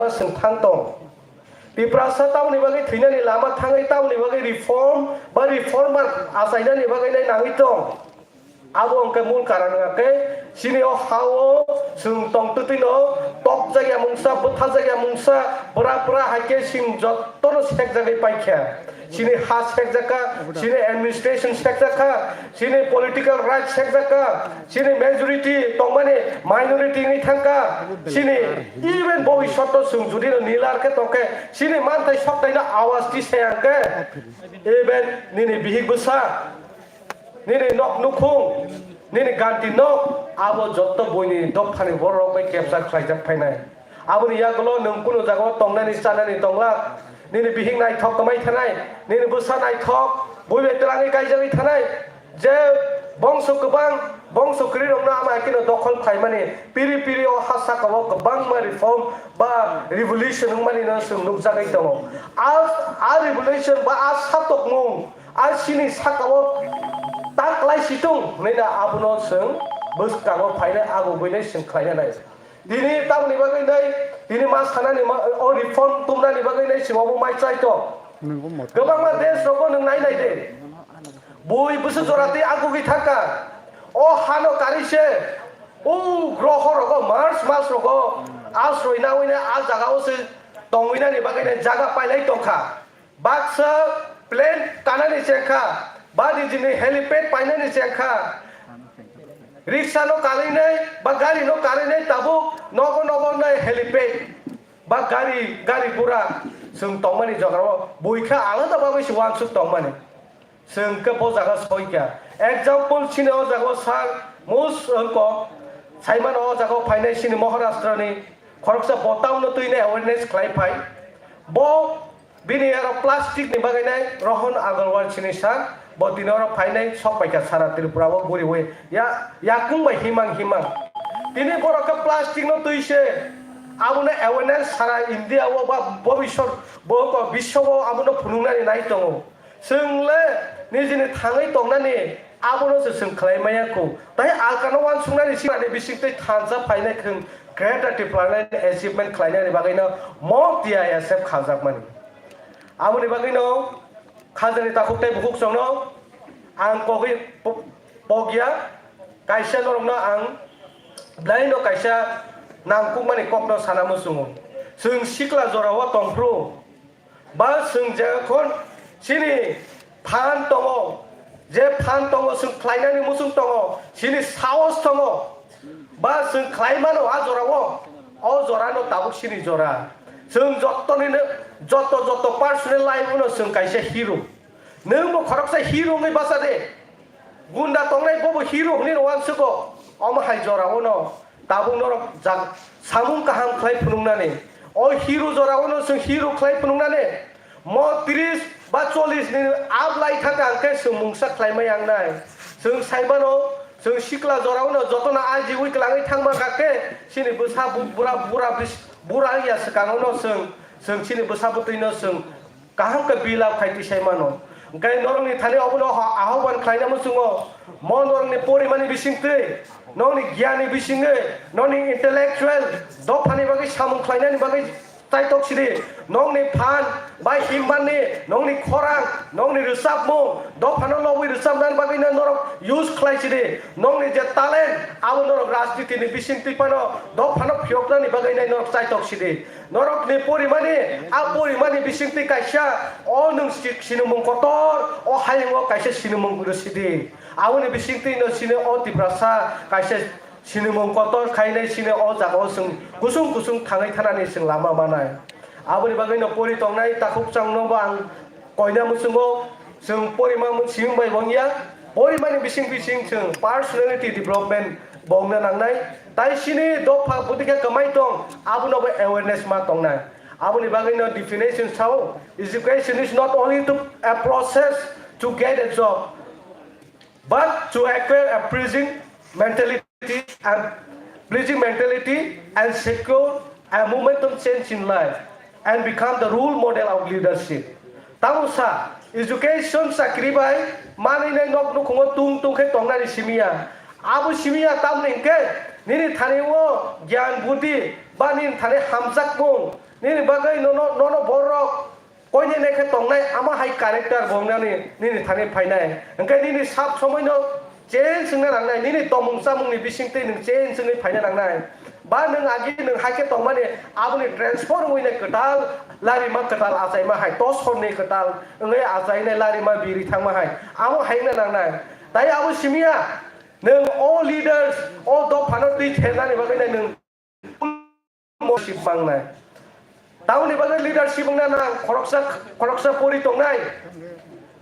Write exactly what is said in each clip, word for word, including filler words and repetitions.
lama swng thang tong. Tiprasa tamoni bagwi thwinani lama thangwi tamoni bagwi reform ba reformer achainani bagwi nai nangwi tong. Abo hwnkhe mul karan hwnkhe chini o ha-o chwng tongtwtwino tokjakya mungsa, bwthajakya mungsa, bwra bwra hai khe chwng jotono sekjagwi paikha. Chini ha sekjakha, chini administration sekjakha, chini political right sekjakha, chini majority tongmani minority wngwi thangkha, chini even bobishoto chwng judino nilar khe tongkhe, chini manthai soktaino awas tisaya hwnkhe, even nini bihik bwsa, nini nok nukhung, nini ganti nok, abo jotto buini dophani bororok bai capture khlaijak phainai. Aboni yagulo nwng kunu jagao tongnani chanani tongla, nini bihik naithok kwmai thanai, nini bwsa naithok, bui bai twlangwi kaijagwi thanai, je bongso kwbang, bongso kwrwirokno ama haikhe no dokhol khlaimani, piri piri o ha sakao kwbangma reform ba revolution wngmani no chwng nukjagwi tongo. A, a revolution ba a satokmung, a chini sakao ta kwlai situng hwnwi no abono chwng bwskango phainai, abo buinai chwng khlainai. Tini tamoni bagwi nai, tini ma sanani ma, o reform tumnani bagwi nai chwng obo mai chai to. Nwngo moto. Kwbangma desh rogo nwng nai nai de. Bui bwswk jora tei agugwi thangkha. O hano kari se, o groho rogo, Mars mas rogo, asroi nawi nai a jaga o se tongwi nani bagwi nai jaga pailai tongkha. Baksa plane kanani chengkha, ba nijini helipad painani chengkha, riksano kalinai ba garino kalinai tabuk nogo nogo nai helipad ba gari, gari gura chwng tongmani jagao buikha alada bagwi se uansuk tongmani. Chwng khe bo jaga soikha. Example chini o jaga o sir Mus wngkok saimano o jaga o phainai chini Maharashtra ni khoroksa bo town no twi nai awareness khlai phai. Bo bini aro plastic ni bagwi nai Rohan Agarwal chini sir bo tini oro phainai sok paikha sara Tripura o guriwi ya, yakung bai himang himang. Tini borok khe plastic no twi se abono awareness sara India o ba bobiswt bo ko biswo o abono phunuknani nai tongo. Chwng le nijini thangwi tongnani abono se chwng khlai maya kho. Tai alkano uansuknani siklani bisingtwi thansa phainai khwng Greater Tipraland achievement khlainani bagwino mo T I S F khaljakmani. Aboni bagwino khajani takhuk tei bukhuk chwngno ang kogwi po-, pogya, kaisa norokno ang belai no kaisa nangkukmani kokno sana muchungo. Chwng sikla jorao tongphru, ba chwng jekhon chini phan tongo, je phan tongo, chwng khlainani muchung tongo, chini sahos tongo, ba chwng khlai mano a jorao, o jorano tabuk chini jora. Chwng jottonino, joto joto personal life-o no chwng kaisa hero. Nwng bo khoroksa hero wngwi bacha de. Gunda tongnai bobo hero hwnwi rw uansukgo. Omo hai jorao no tabuk norok jag-, samung kaham khlai phunuknani. O hero jorao no chwng hero khlai phunuknani. Mo tris ba chollish ni ablai thangkha hwnkhe chwng mungsa khlai maya wngnai. Chwng sai mano, chwng sikla jorao no jotono ajiwi kwlangwi thangma kha khe chini bwsa bu-, bura, bura bis-, bura wngya swkango no chwng, chwng chini bwsa bwtwi no chwng kaham khe build up khai twi sai mano. Hwnkhe norokni thani obono ha-, ahoban khlaina muchungo, mo norokni porimani bisingtwi, nokni giyanni bisingwi, nokni intellectual dophani bagwi samung khlainani bagwi chaitok sidi, nokni phan bai himmanni, nokni khorang, nokni rwchapmung, dophano lobwi rwchapnani bagwino norok use khlai sidi, nokni je talent, abo norok rajnitini bisingtwi phano dophano phiyoknani bagwino norok chaitok sidi. Norokni porimani, a porimani bisingtwi kaisa, o nwng si-, sinimung kotor, o hayungo kaisa sinimung rwsidi. Aboni bisingtwi no sini o Tiprasa kaisa sinimung kotor khainai sini o jagao chwng kusung kusung thangwi thanani chwng lama manai. Aboni bagwi no pori tongnai takhuk chwngno bo ang koina muchungo, chwng porima mu-, simi bai wngya, porimani bising bising chwng personality development bo wngna nangnai. Tai sini dopha bwtwi khe kwmai tong, abono bo awareness ma tongnai. Aboni bagwi no definition sao, education is not only to a process to get a job, but to acquire a pleasing mentality and pleasing mentality and secure a momentum change in life and become the role model of leadership. Tamo sa, education chakri bai manwinai nok nukhungo tung tung khe tongnani simiya. Abo simiya tamni hwnkhe nini thani o gyan buddhi ba nini thani hamjakmung Nini bagwi nono, nono borok koine nekhe tongnai, ama hai character bo wngnani nini thani phainai. Hwnkhe nini sab somoino change wngna nangnai, nini tomung chamungni bisingtwi nwng change wngwi phaina nangnai. Ba nwng agi nwng hai khe tongmani, aboni transform wngwi nai kwtal, larima kwtal achaima hai, tosorni kwtal wngwi achainai larima biri thangma hai, amo hai wngna nangnai. Tai abo simiya, nwng o leaders, o dophano twi thernani bagwi nai nwng Mo sip mangnai. Tamoni bagwi leadership wngna nang, khoroksa, khoroksa pori tongnai.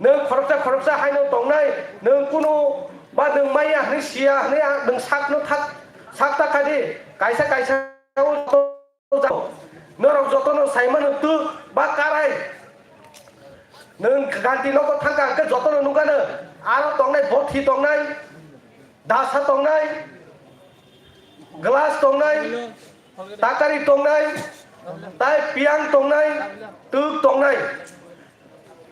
Nwng khoroksa, khoroksa haino tongnai. Nwng kunu ba nwng maya hwnwi siya hwnwi ang, nwng sakno thak, sak ta kha di. Kaisa, kaisa o to jao. Norok jotono saimano twk ba karai. Nwng ganti nogo thangkha hwnkhe jotono nukha nw. Aro tongnai, bothi tongnai, dasa tongnai, glass tongnai, takari tongnai, tai piyang tongnai, twk tongnai.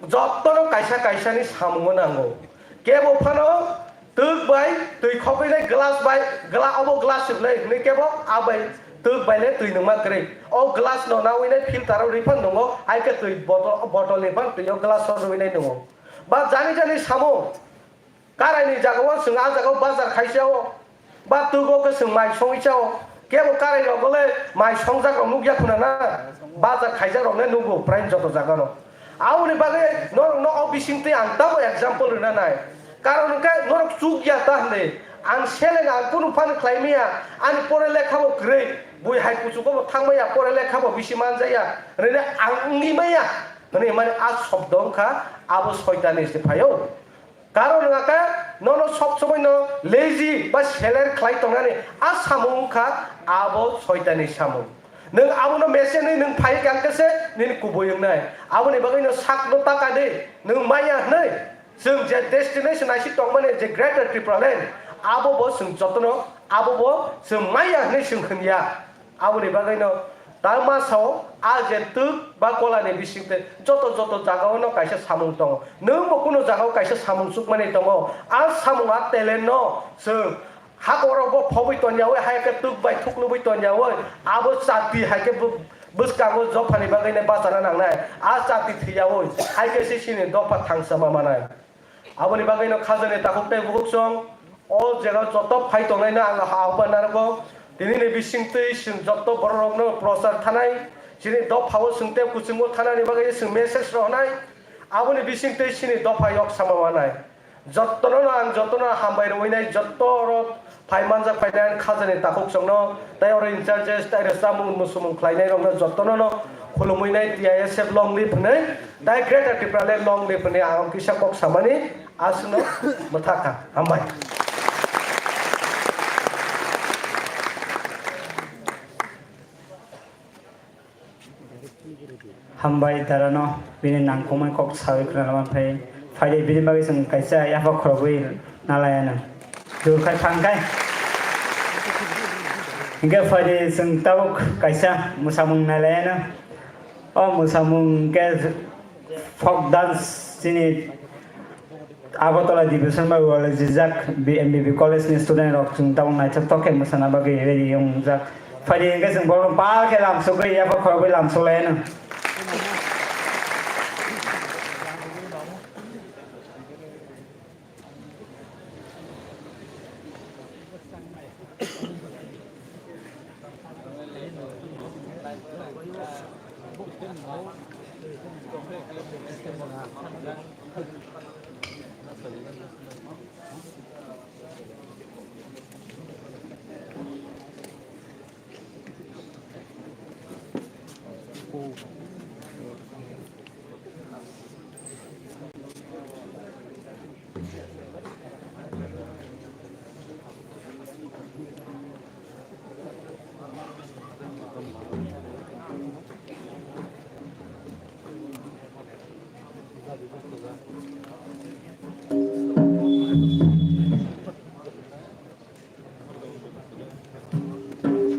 Jotono kaisa kaisani samungo nango. Kebo phano twk bai twi khopinai glass bai, gla-, obo glass se hwnwi, hwnwi kebo a bai twk bai le twi nungma kwrwi. O glass no nawinai filter o rwi phano nungo, hai khe twi bottle, bottle ni phano twi o glass o rwinai nungo. Ba jani jani samung. Karaini jagao chwng a jagao bazar khaisa o, ba twgo khe chwng mai songwi chao. Kebo karai rok le mai songjak rok nukya khuna na, bazar khaijak rok le nugo prai joto jaga no. Aboni bagwi norok no o bisingtwi ang tamo example rwna nai. Karon hwnkhe norok chukya ta hwnwi ang seleng ang kunu phano khlai maya, ani pore lekha bo kwrwi, bui hai kuchugo bo thang maya, pore lekha bo bisi manjaya, rwna ang wngwi maya hwnwi mani a shobdo wngkha, abo soitani se phaio. Karon hwnkha khe nono sob somoi no lazy ba seler khlai tongnani a samung wngkha abo soitani samung. Nwng abono mesenwi nwng phai khe ang khe se nini kubui wngnai. Aboni bagwi no sak no taka de nwng maya hwnwi. Chwng je destination naisik tongmani je Greater Tipraland abo bo chwng jotono abo bo chwng maya hwnwi chwng hwnya. Aboni bagwino tangma sao, a je twk ba kolani bisingtwi joto joto jagao no kaisa samung tongo. Nwng bo kuno jagao kaisa samung chukmani tongo. A samung a talent no chwng hakorok bo phobwi tonyawi, hai khe twk bai thuklubwi tonyawi, abo chati hai khe bw-, bwskango dophani bagwi no bachana nangnai. A chati thwiyawi, hai khe se chini dopha thangsa ma manai. Aboni bagwi no khajani takhuk tei bukhuk song o jagao joto phai tongnai no ang ahokba narwgo. Tini ni bisingtwi chwng joto borok rok no prochar thanai, chini dopha o chwng tei kuchungo thanani bagwi chwng message rohornai. Aboni bisingtwi chini dopha yok sama manai. Joto no ang joto no hambai rwinai, joto rok phai manjak phainai ang khajani takhuk songno, tei oro in charges, tei oro chamung musumung khlainai rokno jotono no khulumui nai T I S F long live hwnwi, tei Greater Tipraland long live hwnwi ang kisa kok samani aswkno mwthakha. Hambai. Hambai darano bini nangkukmani kok sawi khwnana man phai. Phaidi bini bagwi chwng kaisa yapha khorogwi nalaiano. Jor khai thang khai. Hinkhe phaidi chwng tabuk kaisa mwsamung nalaiano. O mwsamung hinkhe folk dance chini Agartala Division bai ualijak B M B B college ni student rok chwng tabuk naithok tok khe mwsana bagwi ready wngjak. Phaidi hinkhe chwng borok pal khe lamsugwi yapha khorogwi lamsuklaino.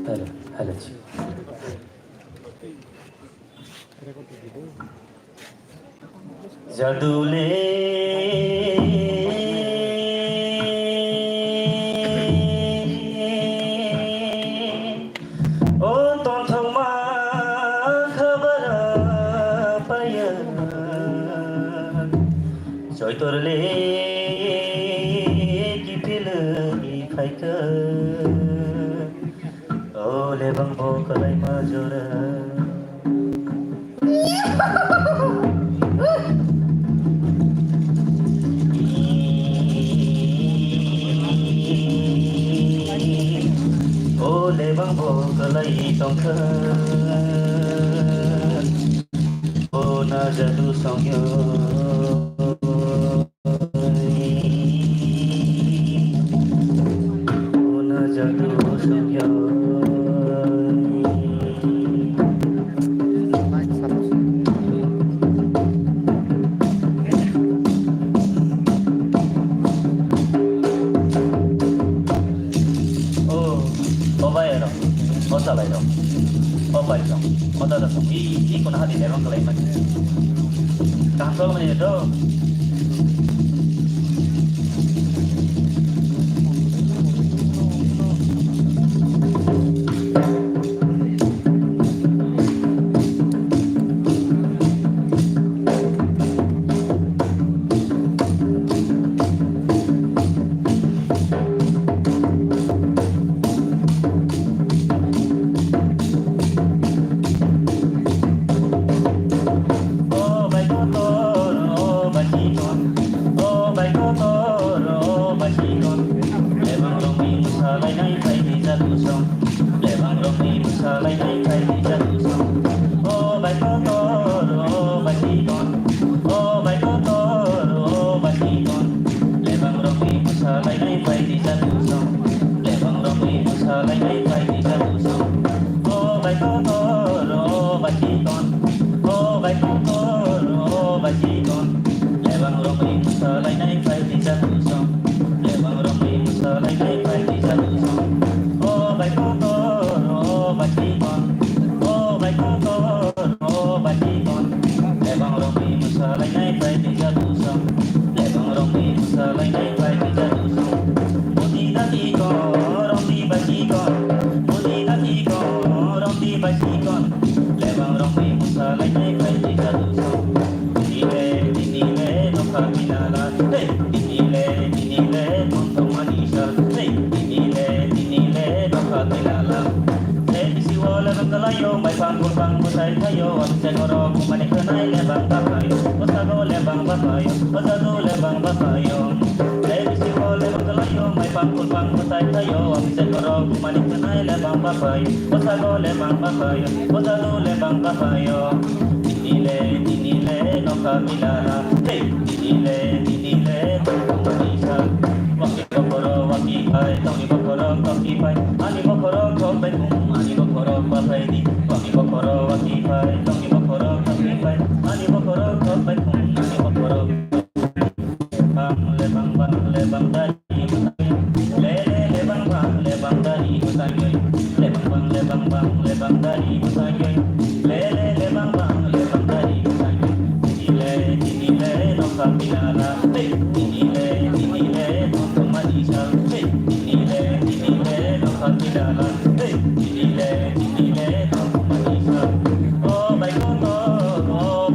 Hello, hello. Jadule o tongthokma Koitor le kiphilwi phaikha, o lebang bo kwlaima jora. O lebang bo kwlai tongkha, o na jadu songyo. O, o bai ero. O salai rok, o bai rok, o dada rok, i, i kono hadi lebang kwlai mani. Kaham khe mani do. O bai kotor, o bai chikon, o bai kotor, o bai chikon. Lebang rokni bwsa lainai phaidi jadu song. Lebang rokni bwsa lainai phaidi jadu song. O bai kotor, o bai chikon, o bai kotor, o bai chikon. Lebang rokni bwsa lainai phaidi jadu song. Lebang rokni bwsa lainai phaidi jadu song. O bai kotor, o bai chikon, o bai kotor, o bai chikon. Lebang rokni bwsa lainai phaidi jadu song. Lebang rokni bwsa lainai phaidi jadu song. O bai kotor, o bai chikon, o bai kotor, o bai chikon. Lebang rokni bwsa lainai phaidi jadu song. Lebang rokni bwsa lainai phaidi jadu song. Budi dati ko, romdi basi ko. Budi dati ko, romdi basi ko. Lebang rokni bwsa lainai phaidi jadu song. Tini le, tini le, nokha tinala. Hey, tini le, tini le, tongtong manisa. Hey, tini le, tini le, nokha tinala. Hey, bisi o lebang kalayo, mai pang pur pang bwsai thayo, amse koro bumani khwnai lebang bakhayo, bwsago lebang bakhayo, bwsadu lebang bakhayo. Hey, bisi o lebang kalayo, mai pang pur pang bwsai thayo, amse koro bumani khwnai lebang bakhayo, bwsago lebang bakhayo, bwsadu lebang bakhayo. Tini le, tini le, nokha tinala. Hey, tini le, tini le, tongtong manisa. Waki bokhorok waki phai, tongni bokhorok tongni phai, ani bokhorok thok bai thum, ani bokhorok ba phai di. Waki bokhorok waki phai, tongni bokhorok tongni phai, ani bokhorok thok bai thum, ani bokhorok. Bang le bang bang le bang dari bwsai, le le le bang bang le bang dari bwsai, le bang bang le bang bang le bang dari bwsai, le le le bang bang le bang dari bwsai. Tini le, tini le, nokha tinala. Hey, tini le, tini le, tongtong manisa. Hey, tini le, tini le, nokha tinala. Hey, tini le, tini le, tongtong manisa. O bai kotor, o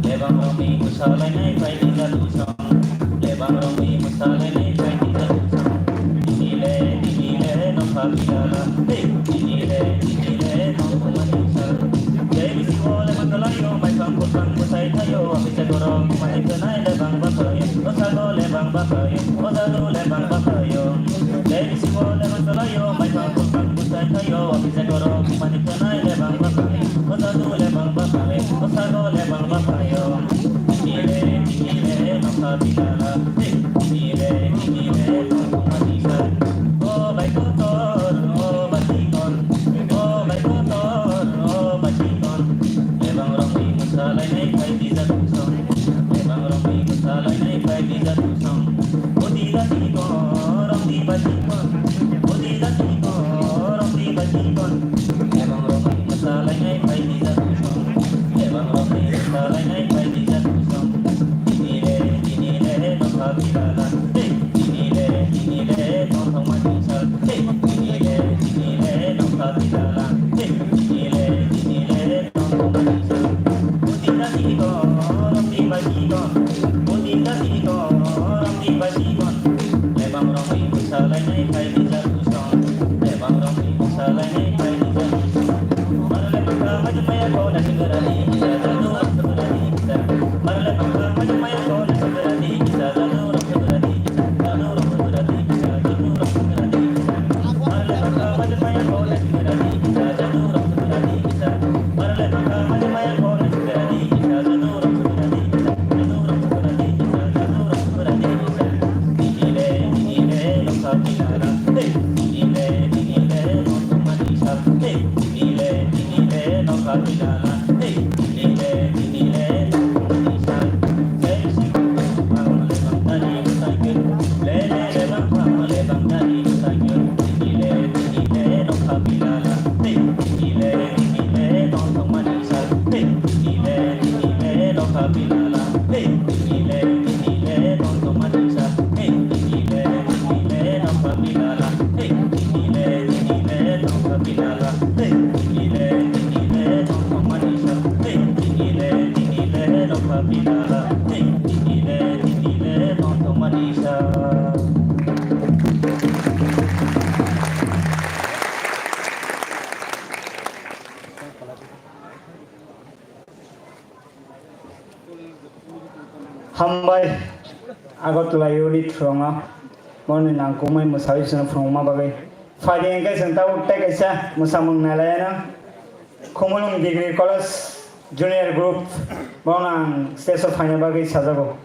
Lebangrokni mwsalainai phaidi jadu song. Lebangrokni mwsalainai phaidi jadu song. Tini le, tini le, nokha bilala. Hey, tini le, tini le, nokha manisa. Jai bisi o le mangalai o, mai phang phang bwsai thaio, abise goro, mani khanai le bang ba phaio, o sago le bang ba phaio, o jadu le bang ba phaio. Jai bisi o le mangalai o, mai phang phang bwsai thaio, abise goro, mani khanai le bang ba phaio, o jadu le bang ba phaio, o sago le bang ba phaio. Hambai Agartala unit rokno boni nangkukmai mwsawi chwngno phwrwngma bagwi. Phaidi hwnkhe chwng tabuk tei kaisa mwsamung nailaiyano Khumulwng Degree College Junior Group bono ang stage o phaina bagwi sajago.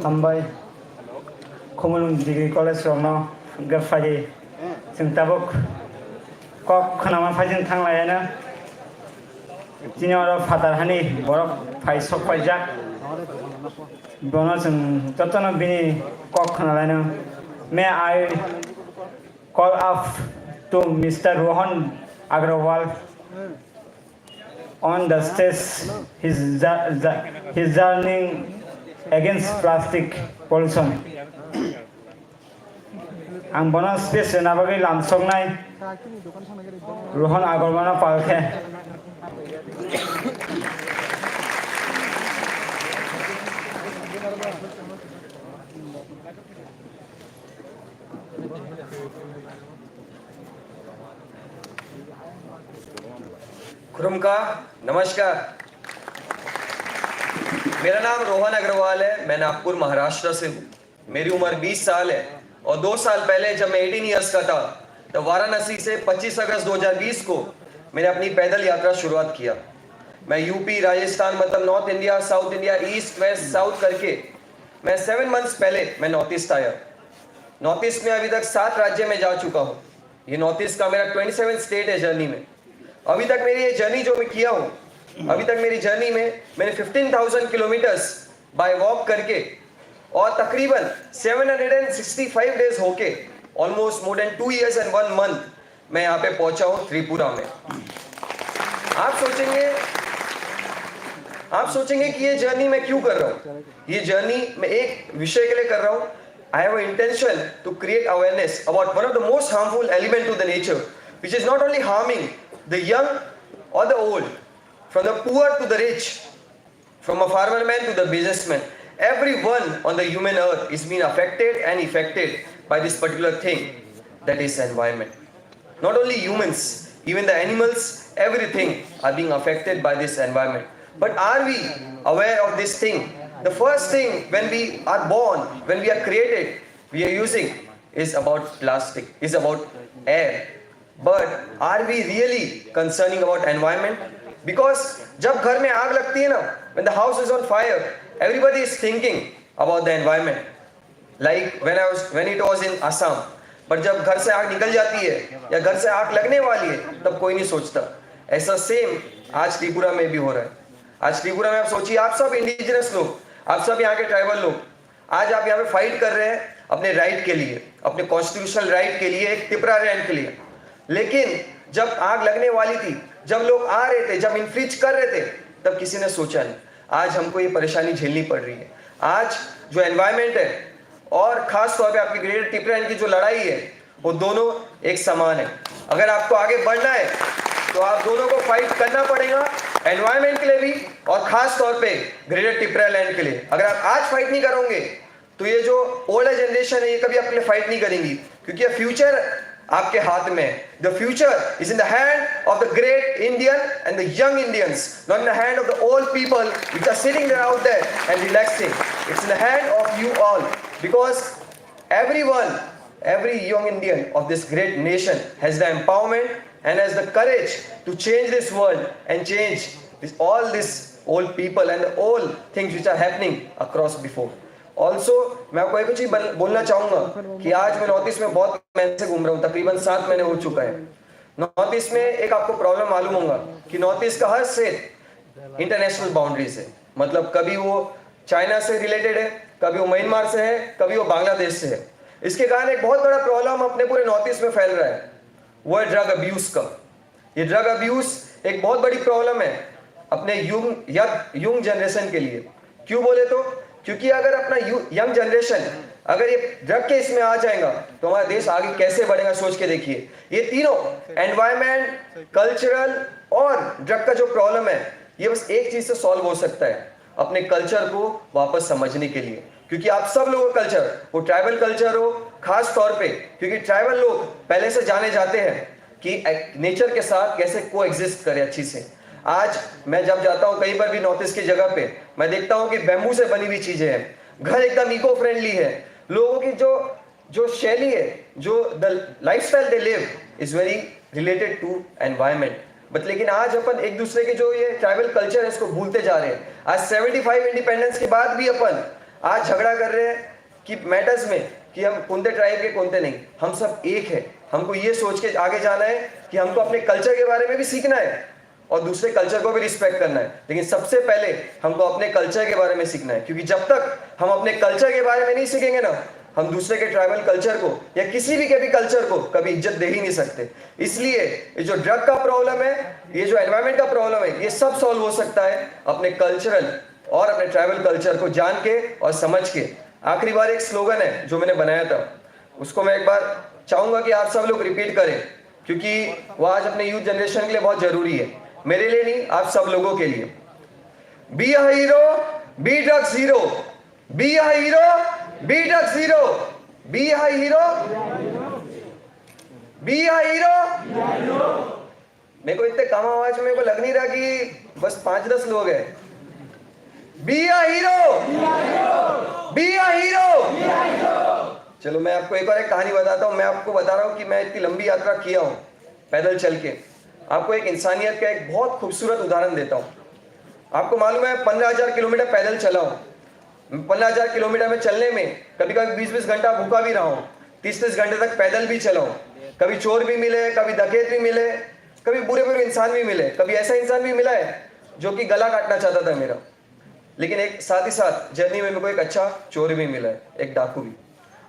Hambai. Khumulwng Degree College rokno hwnkhe phaidi. Chwng tabuk kok khwnama phaijwng thanglaiyano. Chini oro phatar hani borok phai sok paijak. Bono chwng jotono bini kok khwnalaino. May I call up to Mister Rohan Agrawal on the stage, his, jour- jour- his journey against plastic pollution. Ang bono stage rwna bagwi lamsoknai Rohan Agrawalno palkhe. खुरुमका, नमस्कार। मेरा नाम रोहन अग्रवाल है, मैं नागपुर, महाराष्ट्र से हूँ। मेरी उम्र बीस साल है और दो साल पहले जब मैं एटीन ईयर्स का था, तब वाराणसी से पच्चीस अगस्त दो हज़ार बीस को मैंने अपनी पैदल यात्रा शुरुआत किया। मैं यूपी, राजस्थान, मतलब north India, south India, east, west, south करके मैं सेवन मंथ्स पहले मैं नॉर्थ ईस्ट आया। नॉर्थ ईस्ट में अभी तक सात राज्य में जा चुका हूँ। ये नॉर्थ ईस्ट का मेरा ट्वेंटी सेवन स्टेट है जर्नी में। अभी तक मेरी ये जर्नी जो मैं किया हूँ, अभी तक मेरी जर्नी में मैंने fifteen thousand kilometres bye walk करके और तकरीबन seven hundred and sixty five days होके, almost more than two years and one month, मैं यहाँ पे पहुँचा हूँ त्रिपुरा में। आप सोचेंगे, आप सोचेंगे कि ये जर्नी मैं क्यों कर रहा हूँ। ये जर्नी मैं एक विषय के लिए कर रहा हूँ। I have an intention to create awareness about one of the most harmful element to the nature, which is not only harming the young or the old, from the poor to the rich, from a farmer man to the businessman, everyone on the human earth is being affected and affected by this particular thing, that is environment. Not only humans, Even the animals, everything are being affected by this environment. But are we aware of this thing? The first thing, when we are born, when we are created, we are using is about plastic, is about air. But are we really concerning about environment? Because जब घर में आग लगती है ना, when the house is on fire, everybody is thinking about the environment. Like when I was, when it was in Assam. But जब घर से आग निकल जाती है या घर से आग लगने वाली है, तब कोई नहीं सोचता। ऐसा सेम आज त्रिपुरा में भी हो रहा है। आज त्रिपुरा में आप सोचिए, आप सब इंडिजिनस लोग, आप सब यहाँ के ट्राइबल लोग, आज आप यहाँ पे फाइट कर रहे हैं अपने राइट के लिए, अपने कॉन्स्टिट्यूशनल राइट के लिए, एक तिपरा लैंड के लिए। लेकिन जब आग लगने वाली थी, जब लोग आ रहे थे, जब इन्फ्रिज कर रहे थे, तब किसी ने सोचा नहीं। आज हमको ये परेशानी झेलनी पड़ रही है। आज जो एनवायरनमेंट है और खास तौर पे आपकी ग्रेटर टिपरा लैंड की जो लड़ाई है, वो दोनों एक समान है। अगर आपको आगे बढ़ना है तो आप दोनों को फाइट करना पड़ेगा, एनवायरनमेंट के लिए भी और खास तौर पे ग्रेटर टिपरा लैंड के लिए। अगर आप आज फाइट नहीं करोगे तो ये जो ओल्ड जनरेशन है, ये कभी आपके लिए फाइट नहीं करेंगी, क्योंकि ये फ्यूचर आपके हाथ में है। The future is in the hand of the great Indian and the young Indians, not in the hand of the old people which are sitting there out there and relaxing. It's in the hand of you all, because everyone, every young Indian of this great nation has the empowerment and has the courage to change this world and change this, all these old people and the old things which are happening across before. Also मैं आपको एक चीज़ बल- बोलना चाहूँगा कि आज मैं north east में बहुत महीने से घूम रहा हूँ, तकरीबन सात महीने हो चुका है। नॉर्थ ईस्ट में एक आपको प्रॉब्लम मालूम होगा कि नॉर्थ ईस्ट का हर स्टेट इंटरनेशनल बाउंड्रीज है। मतलब कभी वो चाइना से रिलेटेड है, कभी वो म्यांमार से है, कभी वो बांग्लादेश से है। इसके कारण एक बहुत बड़ा प्रॉब्लम अपने पूरे नॉर्थ ईस्ट में फैल रहा है, वो है ड्रग अब्यूज़ का। ये ड्रग अब्यूज़ एक बहुत बड़ी प्रॉब्लम है अपने यंग, यंग जनरेशन के लिए। क्यों बोले तो, क्योंकि अगर अपना यंग जनरेशन अगर ये ड्रग के इसमें आ जाएगा तो हमारा देश आगे कैसे बढ़ेगा, सोच के देखिए। ये तीनों, एनवायरनमेंट, कल्चरल और ड्रग का जो प्रॉब्लम है, ये बस एक चीज़ से सॉल्व हो सकता है, अपने कल्चर को वापस समझने के लिए। क्योंकि आप सब लोगों का कल्चर, वो ट्राइबल कल्चर हो खास तौर पे, क्योंकि ट्राइबल लोग पहले से जाने जाते हैं कि नेचर के साथ कैसे को एग्जिस्ट करें अच्छी से। आज मैं जब जाता हूँ कहीं पर भी नॉर्थ ईस्ट की जगह पे, मैं देखता हूँ कि बैम्बू से बनी हुई चीज़ें हैं, घर एकदम इको फ्रेंडली है, लोगों की जो जो शैली है, जो the lifestyle they live is very related to environment। But लेकिन आज अपन एक दूसरे के जो ये ट्राइबल कल्चर है, इसको भूलते जा रहे हैं। आज सेवेंटी फाइव इंडिपेंडेंस के बाद भी अपन आज झगड़ा कर रहे हैं कि मैटर्स में कि हम कौनते ट्राइब के, कौनते नहीं। हम सब एक है। हमको ये सोच के आगे जाना है कि हमको अपने कल्चर के बारे में भी सीखना है और दूसरे कल्चर को भी रिस्पेक्ट करना है। लेकिन सबसे पहले हमको अपने कल्चर के बारे में सीखना है, क्योंकि जब तक हम अपने कल्चर के बारे में नहीं सीखेंगे ना, हम दूसरे के ट्राइबल कल्चर को या किसी भी के भी कल्चर को कभी इज्जत दे ही नहीं सकते। इसलिए ये जो ड्रग का प्रॉब्लम है, ये जो एनवायरनमेंट का प्रॉब्लम है, ये सब सॉल्व हो सकता है अपने कल्चरल और अपने ट्राइबल कल्चर को जान के और समझ के। आखिरी बार एक स्लोगन है जो मैंने बनाया था, उसको मैं एक बार चाहूँगा कि आप सब लोग रिपीट करें, क्योंकि वो आज अपने यूथ जनरेशन के लिए बहुत ज़रूरी है। मेरे लिए नहीं, आप सब लोगों के लिए। Be a hero, be drugs hero। Be a hero, be drugs hero। Be a hero, be a hero। मेरे को इतने कम आवाज में मेरे को लग नहीं रहा कि बस पाँच दस लोग हैं। Be a hero, be a hero। चलो, मैं आपको एक और एक कहानी बताता हूँ। मैं आपको बता रहा हूँ कि मैं इतनी लंबी यात्रा किया हूँ पैदल चल के। आपको एक इंसानियत का एक बहुत खूबसूरत उदाहरण देता हूँ। आपको मालूम है, पंद्रह हज़ार किलोमीटर पैदल चला हूँ। पंद्रह हज़ार किलोमीटर में चलने में कभी कभी बीस बीस घंटा भूखा भी रहा हूँ, तीस तीस घंटे तक पैदल भी चला हूँ। कभी चोर भी मिले, कभी डकैत भी मिले, कभी बुरे बुरे इंसान भी मिले। कभी ऐसा इंसान भी मिला है जो कि गला काटना चाहता था मेरा, लेकिन एक साथ ही साथ जर्नी में मेरे को एक अच्छा चोर भी मिला है, एक डाकू भी।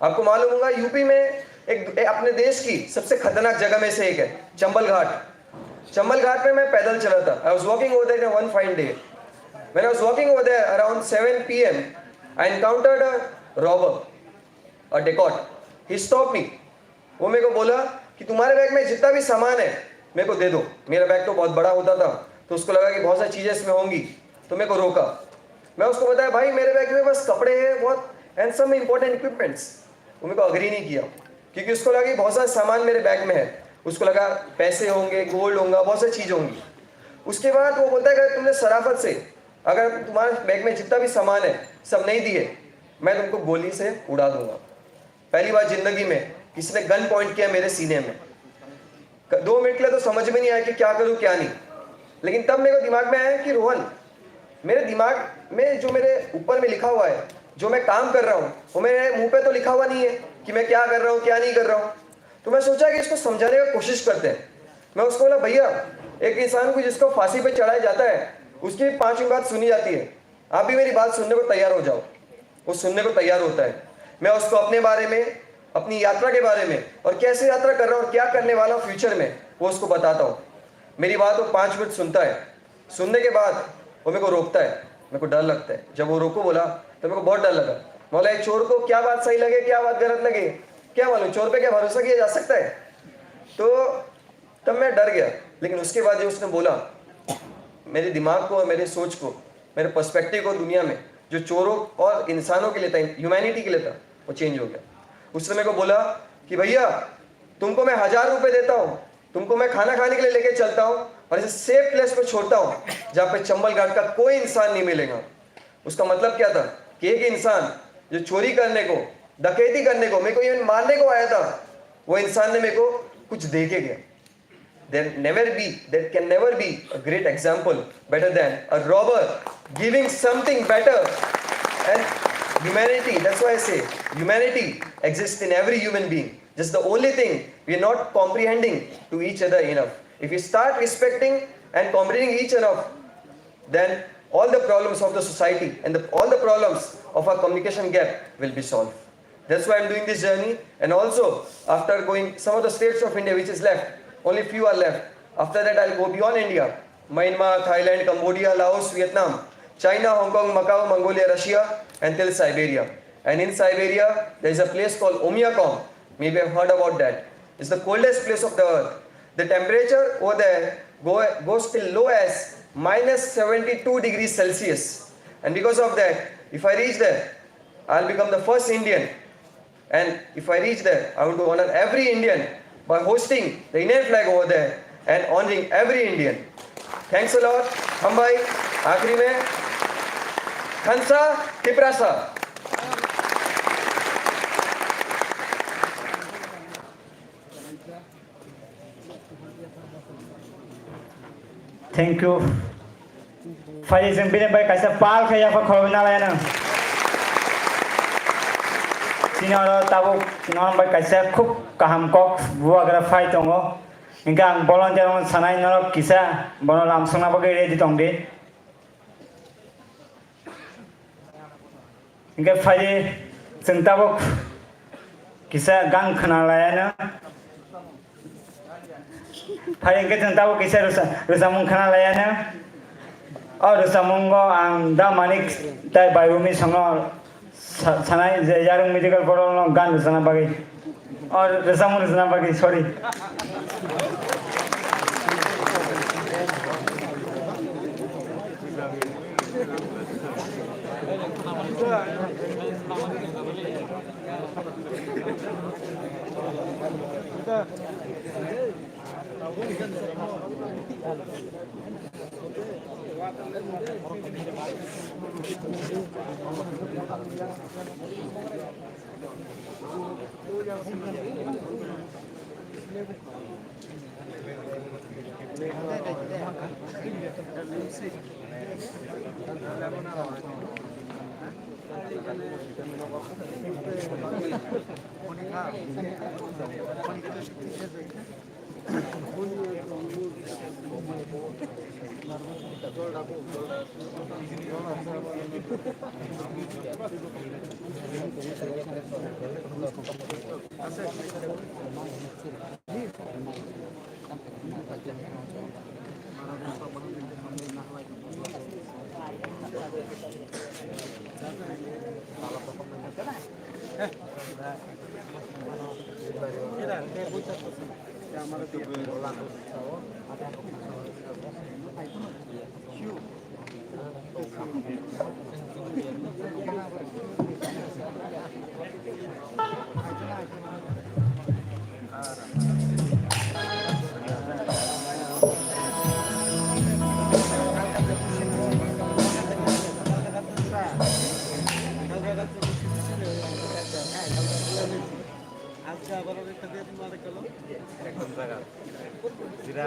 आपको मालूम होगा, यूपी में एक, एक अपने देश की सबसे खतरनाक जगह में से एक है चंबल घाट। चंबल घाट में मैं पैदल चला था। I was walking over there one fine day। When I was walking over there around seven P M, I encountered a robber, a dacoit। He stopped me। वो मेरे को बोला कि तुम्हारे बैग में जितना भी सामान है, मेरे को दे दो। मेरा बैग तो बहुत बड़ा होता था, तो उसको लगा कि बहुत सारी चीज़ें इसमें होंगी, तो मेरे को रोका। मैं उसको बताया, भाई, मेरे बैग में बस कपड़े हैं बहुत, and some important equipments। वो मेरे को अग्री नहीं किया, क्योंकि उसको लगा कि बहुत सारा सामान मेरे बैग में है। उसको लगा पैसे होंगे, गोल्ड होगा, बहुत सारी चीज़ होंगी। उसके बाद वो बोलता है, अगर तुमने शराफत से, अगर तुम्हारे बैग में जितना भी सामान है, सब नहीं दिए, मैं तुमको गोली से उड़ा दूंगा। पहली बार जिंदगी में किसी ने गन पॉइंट किया मेरे सीने में। क- दो मिनट के लिए तो समझ में नहीं आया कि क्या करूँ, क्या नहीं। लेकिन तब मेरे को दिमाग में आया कि रोहन, मेरे दिमाग में जो मेरे ऊपर में लिखा हुआ है, जो मैं काम कर रहा हूँ, वो मेरे मुंह पे तो लिखा हुआ नहीं है कि मैं क्या कर रहा हूँ, क्या नहीं कर रहा हूँ। तो मैं सोचा कि इसको समझाने का कोशिश करते हैं। मैं उसको बोला, "भैया, एक इंसान को जिसको फांसी पे चढ़ाया जाता है, उसकी भी पाँच मिनट बात सुनी जाती है, आप भी मेरी बात सुनने को तैयार हो जाओ।" वो सुनने को तैयार होता है। मैं उसको अपने बारे में, अपनी यात्रा के बारे में और कैसे यात्रा कर रहा हूँ और क्या करने वाला हूँ फ्यूचर में, वो उसको बताता हूँ। मेरी बात वो पाँच मिनट सुनता है। सुनने के बाद वो मेरे को रोकता है। मेरे को डर लगता है। जब वो रोको बोला, तो मेरे को बहुत डर लगा। बोला, "ये चोर को क्या बात सही लगे, क्या बात गलत लगे, क्या मालूम, चोर पे क्या भरोसा किया जा सकता है?" तो तब मैं डर गया। लेकिन उसके बाद जो उसने बोला, मेरे दिमाग को और मेरे सोच को, मेरे पर्सपेक्टिव को दुनिया में, जो चोरों और इंसानों के लिए था, ह्यूमैनिटी के लिए था, वो चेंज हो गया। उसने मेरे को बोला कि, "भैया, तुमको मैं हजार रुपए देता हूँ, तुमको मैं खाना खाने के लिए लेके चलता हूँ और इसे सेफ प्लेस पे छोड़ता हूँ, जहाँ पे चंबल घाट का कोई इंसान नहीं मिलेगा।" उसका मतलब क्या था कि एक इंसान जो चोरी करने को, डकैती करने को, मेरे को इवन मारने को आया था, वो इंसान ने मेरे को कुछ दे के गया। There never be, there can never be a great example better than a robber giving something better. And humanity, that's why I say, humanity exists in every human being. Just the only thing, we are not comprehending to each other enough. If we start respecting and comprehending each other, then all the problems of the society and the, all the problems of our communication gap will be solved. That's why I'm doing this journey. And also, after going some of the states of India which is left, only few are left. After that, I'll go beyond India: Myanmar, Thailand, Cambodia, Laos, Vietnam, China, Hong Kong, Macau, Mongolia, Russia, and till Siberia. And in Siberia, there is a place called Oymyakon. Maybe you've heard about that. It's the coldest place of the earth. The temperature over there go, goes till low as minus seventy-two degrees Celsius. And because of that, if I reach there, I'll become the first Indian. And if I reach there, I want to honor every Indian by hosting the Indian flag over there and honoring every Indian. Thanks a lot. Hambai, आखिरी में, Thansa Tiprasa. Thank you. Phai chwng bini bai kaisa pal khe yapha khoroknwi nalai nang. Chini oro tabuk norok bai kaisa khub kaham kok bubagra phai tongo. Hinkhe ang volunteer rokno sanai, norok kisa bono lam swngna bagwi ready tong di. Hinkhe phaidi chwng tabuk kisa gan khna laiano. Phaidi hinkhe chwng tabuk kisa rwsa-, rwchapmung khna laiano. O rwchapmungo ang Da Manik tai Bai Rumi songno sa-, sanai je Yarung Medical Board no gan rwchapna bagwi. Or rwchapmung rwchapna bagwi, sorry.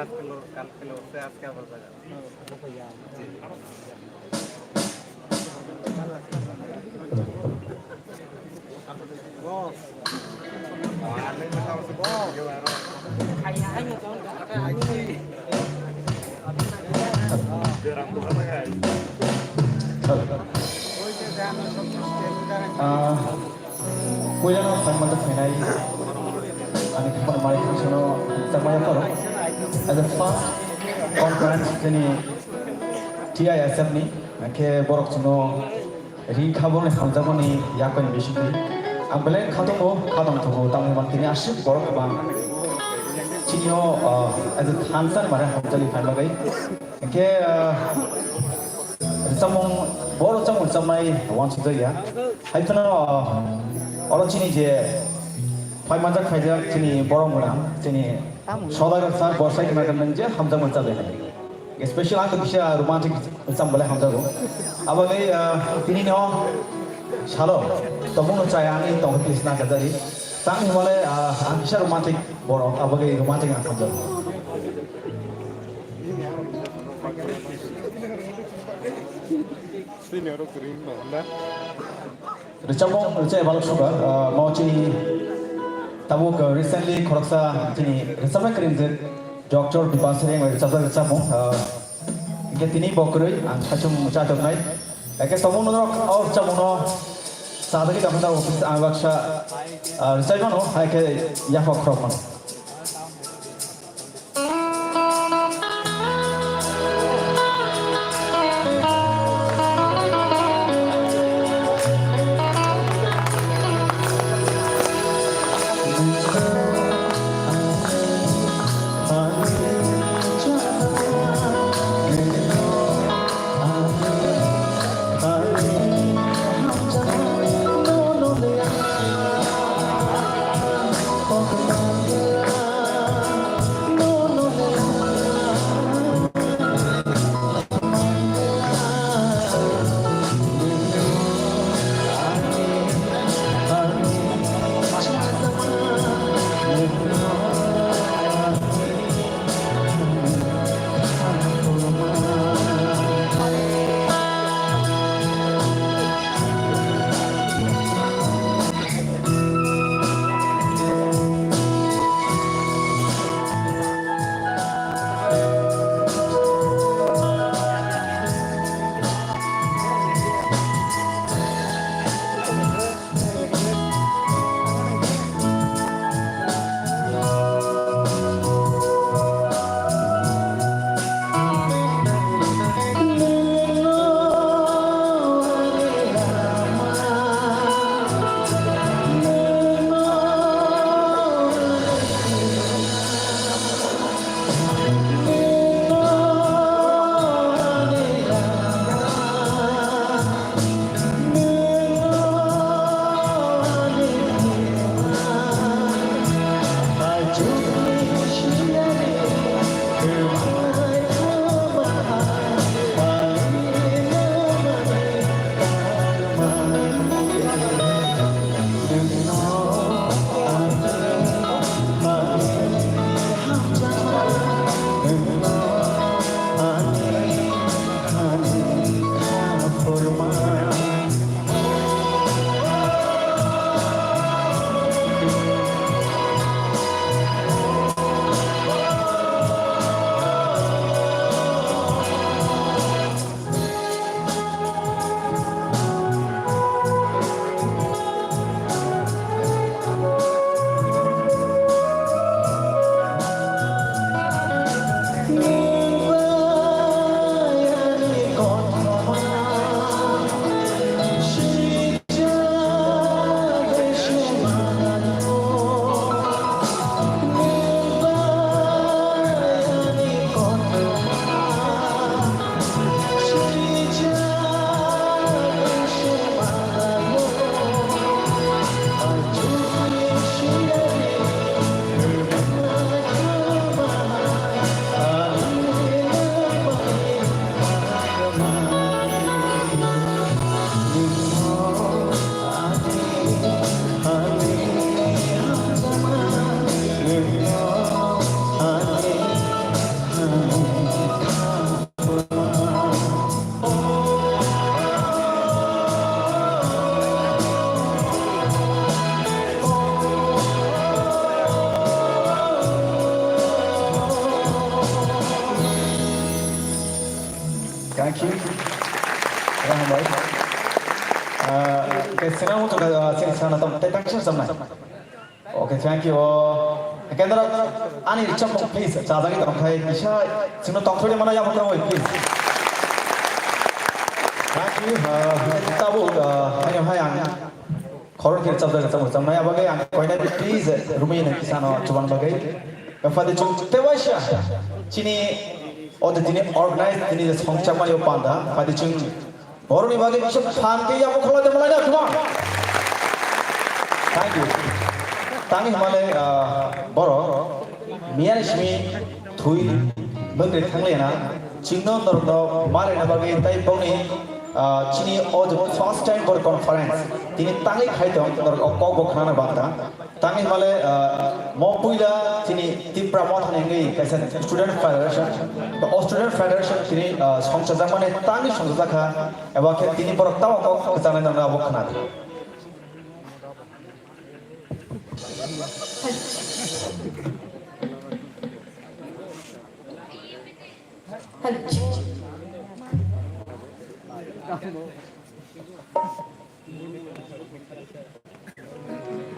কালকে লো-, কালকে লোকসে আজকে আবার জায়গা। Ah, puilano phaimani phainai ani khoroknwi thangsano tangmani phoro. As a first conference chini T I S F ni, hwnkhe borok chwngno ring kha borokni hamjakmani yakni bisingtwi. Ang belai kha tongo, kha tong tongo, tamni hwnba tini aswk borok kwbang chini o, ah, as a thansa ni mane hamjakni phaima bagwi. Hwnkhe, ah, rwchapmung, bo rwchapmung rwchapnai uansukjakya. Hai phano, ah, oro chini je phai manjak phaijak chini borok mwnang, chini Sodagar sir, bosai khna gwnang je hamjakmung chajaknai. Special ang kisa romantic rwchapmung belai hamjago. Aboni, ah, tini no salo tongmung no chaya ani tong please na kajari. Tang himale, ah, ang kisa romantic borok, aboni romantic ang hamjago. Sini oro green no, na? Rwchapmung rwchapya balok suka, ah, mo chini tabuk, ah, recently khoroksa chini rwchapnai kwrwngwi Doctor Bipasari wngwi rwchapjak rwchapmung, ah, hwnkhe tini bo kwrwi ang saichung mwchang tongknai. Hwnkhe tabuk norok o rwchapmungno chadagwi tongkha office ang baksa, ah, rwchapmano hai khe yaphak khorokmano. Thank you. Rahman bhai. Ah, ke sena mo to, ah, sena sana tam, te tang sena samna. Okay, thank you. Oh, kendra, ani richam mo, please, cha jagi tam khai, kisa, sino tong thodi mana ya mo koi, please. Thank you. Ah, tabu, ah, ayo hai ang. Khorok khe rwchapjak rwchapmung rwchapnai, abo khe ang koinai, please, rwmwi nai kisa no chuban bagwi. Phadi chwng tei waisa chini o de tini organize, tini je songchakmani o panda, phadi chwng borokni bagwi kisa phan khe yamo kholai de malai da, come on. Thank you. Tangwi hwnmale, ah, borok miyani simi thwi bwkrwi thanglai na, chwngno norokno ma rwna bagwi tei bongni, ah, chini o je first time for conference, tini tangwi khai tong norok o kok bo khnana bang tang. Tangwi hwnmale, ah, mo puila chini Tipra Motha ni wngwi kaisa student federation, to o student federation tini, ah, songchajakmani tangwi songchajak kha, eba khe tini borok tamo kok kwchangnai norokno abo khna di.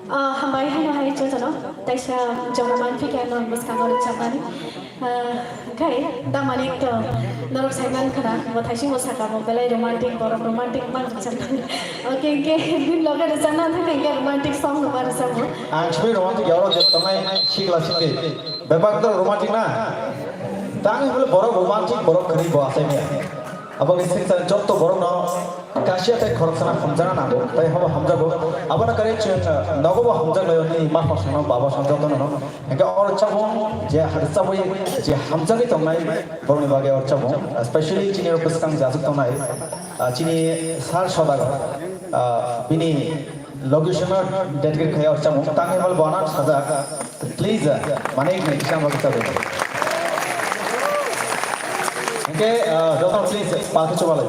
Ah, hambai hano hai jotono, taisa jora manphi khe ano bwskango rwchapmani. Ah, khai, damani to norok saiman khana, bo thaising bo saka bo belai romantic, borok romantic man rwchapmani. Okay, okay, din loge rwchapna thang khe romantic song no ma rwchapmo. Ang simi romantic yauro je tongnai sikla sikli. Bebak to romantic na? Tangwi hwnle borok romantic, borok kwrwi bo asai maya. Abo khe sengsa jotto borokno kasia tei khoroksano hamjakna nango, tei habo hamjago. Abono kwrwi chwng, uh, nogo bo hamjak laio, nini ma khoroksano, baba sano, jottono no. Hingke o rwchapmung je rwchapwi je hamjagwi tongnai borokni bagwi o rwchapmung, especially chini oro bwskang je achuk tongnai, uh, chini sir Sodagar, uh, bini location o dedicate khai o rwchapmung. Tangwi hwnle bo ano sajak. Please, uh, manik ni kisa ma kisa. Okay, uh, joto please, palki chubalai.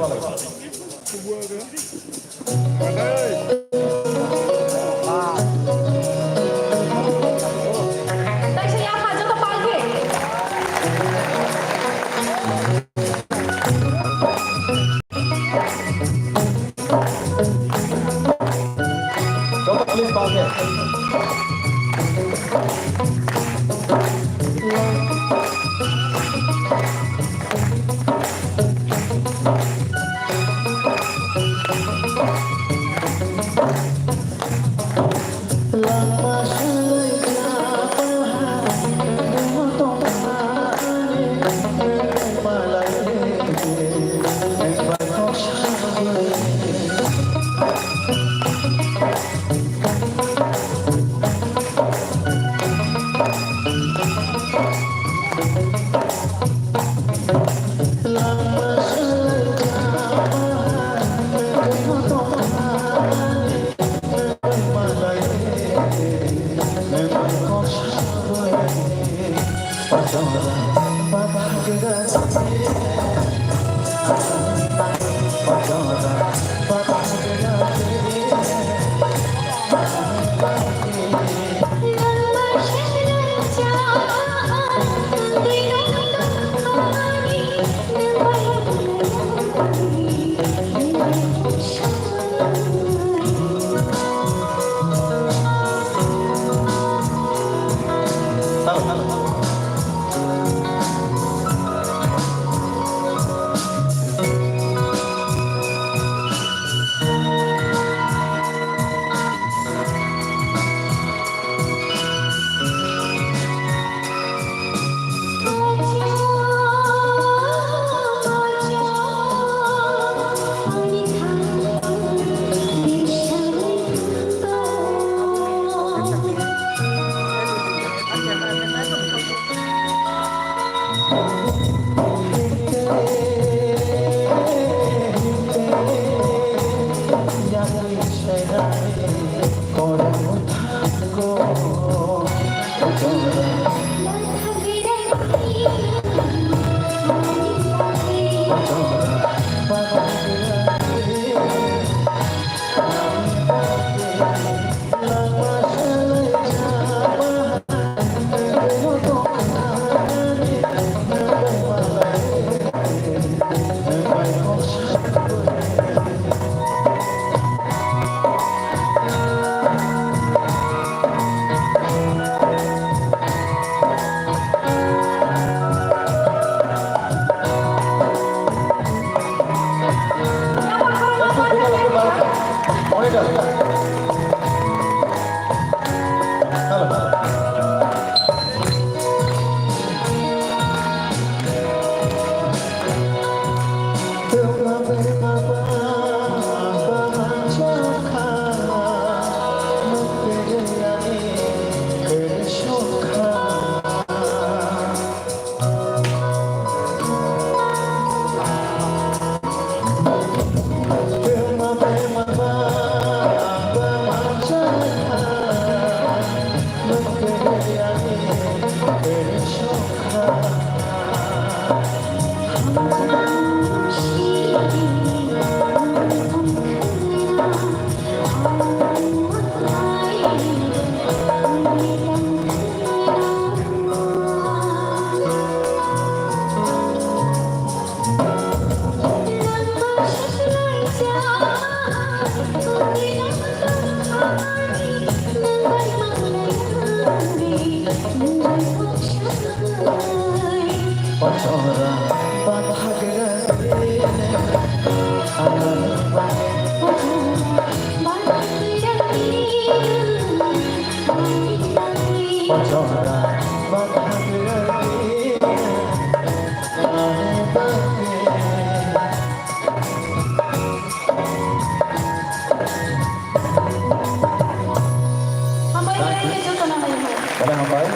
Hambai, hambai, hambai. Bole hambai.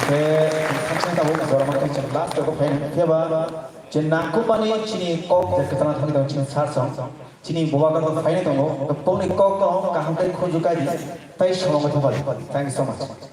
Khe, khaksa tabuk, borok ma khaksa last ko phaini. Khe ba, chini nangkukmani chini kok je kwchangma thangwi tongo chini sir song. Chini bubagra phaini tongo. Tongni kok no kaham khe khunju kai di. Tai somo thokali. Thank you so much.